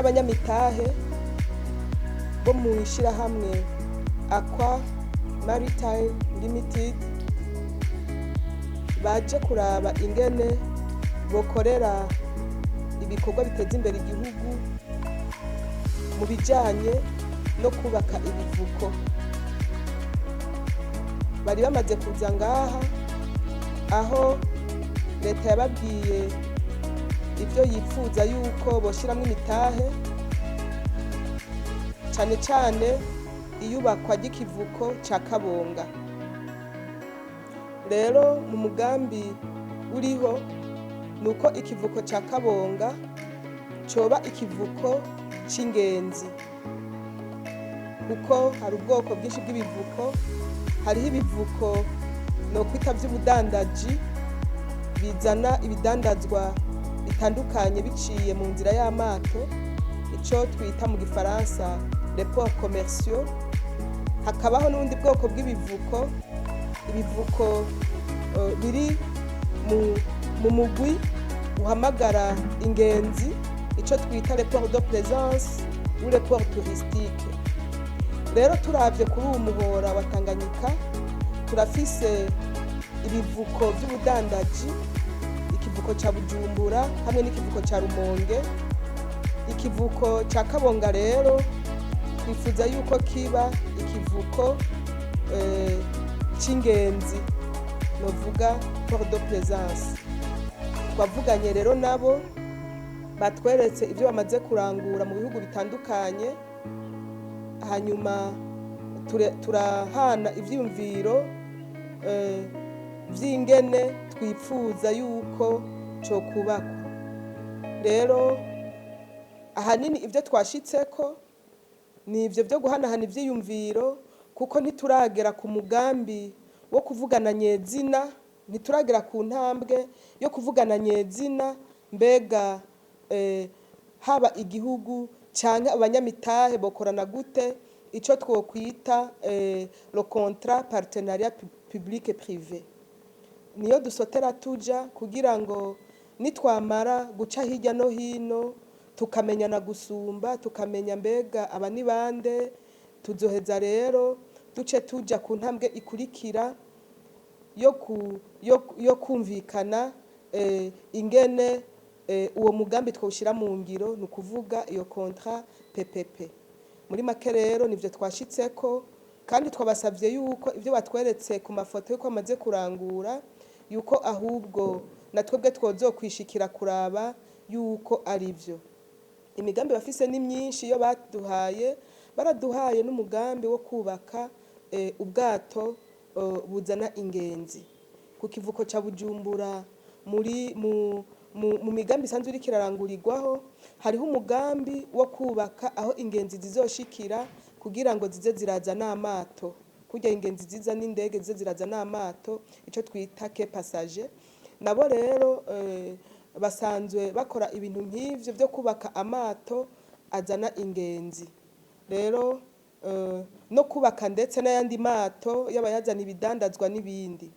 N'abanyamitahe bo mu ishyirahamwe Aqua Maritime Limited baje kuraba ingene bokorera ibikorwa biteza imbere igihugu mu bijanye no kubaka ibivuko. Bari bamaze kuza ngaha, aho leta yababwiye ibyo yifuza yuko boshyiramo imitahe, cyane cyane iyubakwa ry'ikivuko cya Kabonga. Rero mu mugambi uriho ni uko ikivuko cya Kabonga coba ikivuko cy'ingenzi, kuko hari ubwoko bwinshi bw'ibivuko. Hariho ibivuko no kwita by'ubudandaji, bizana ibidandazwa bitandukanye biciye mu nzira y'amato, icyo twita mu Gifaransa les ports commerciaux. Hakabaho n'ubundi bwoko bw'ibivuko, ibivuko biri mu mugwi uhamagara ingenzi, icyo twita les ports de plaisance ou les ports touristiques. Rero turavye kuri uwu muhora wa Tanganyika, turafise ibivuko by'ubudandaji, ikivuko ca Bujumbura hamwe n'ikivuko ca Rumonge. Ikivuko ca Kabonga rero twifuza yuko kiba ikivuko c'ingenzi, novuga port de plaisance. Twavuganye rero nabo, batweretse ibyo bamaze kurangura mu bihugu bitandukanye, hanyuma turahana ivyiyumviro vy'ingene twipfuza yuko cokubakwa. Rero ahanini ibyo twashitseko ni ivyo byo guhanahana ivyiyumviro, kuko ntituragera ku mugambi wo kuvugana nyezina, ntituragera ku ntambwe yo kuvugana nyezina mbega haba igihugu canke abanyamitahe bokorana gute, ico twokwita le contrat partenariat public privé. Niyo dusotera tuja kugira ngo nitwamara guca hirya no hino, tukamenyana gusumba, tukamenya mbega aba ni bande, tuzoheza rero duce tuja ku ntambwe ikurikira yo kumvikana ingene uwo mugambi twawushyira mu ngiro, ni ukuvuga iyo contrat PPP. Muri make rero nivyo twashitseko, kandi twabasavye yuko ibyo batweretse ku mafoto yuko bamaze kurangura, yuko ahubwo na twebwe twozokwishikira kuraba yuko ari byo. Imigambi bafise ni myinshi. Iyo baduhaye, baraduhaye n'umugambi wo kubaka ubwato buzana ingenzi ku kivuko ca Bujumbura. Muri mu migambi isanzwe iriko irarangurirwaho, hariho umugambi wo kubaka aho ingenzi zizoshikira kugira ngo zize ziraza n'amato, kurya ingenzi ziza n'indege, zize ziraza n'amato, ico twita quai passager. Nabo rero basanzwe bakora ibintu nk'ivyo byo kubaka amato azana ingenzi, rero no kubaka ndetse n'ayandi mato y'abayazana ibidandazwa n'ibindi.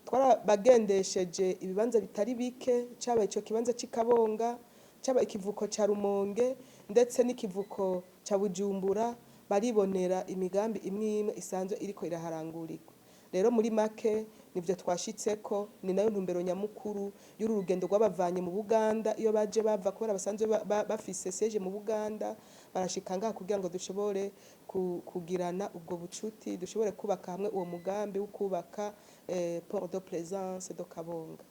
Twarabagendesheje ibibanza bitari bike, caba ico kibanza c'i Kabonga, caba ikivuko ca Rumonge, ndetse n'ikivuko ca Bujumbura, baribonera imigambi imwe imwe isanzwe iriko iraharangurirwa. Rero muri make nivyo twashitseko, ni nayo ntumbero nyamukuru y'uru rugendo rwabavanye mu Buganda iyo baje bava, kubera basanzwe bafise siège mu Buganda, barashika ngaha kugira ngo dushobore kugirana ubwo bucuti, dushobore kubaka hamwe uwo mugambi wo kubaka port de plaisance de Kabonga.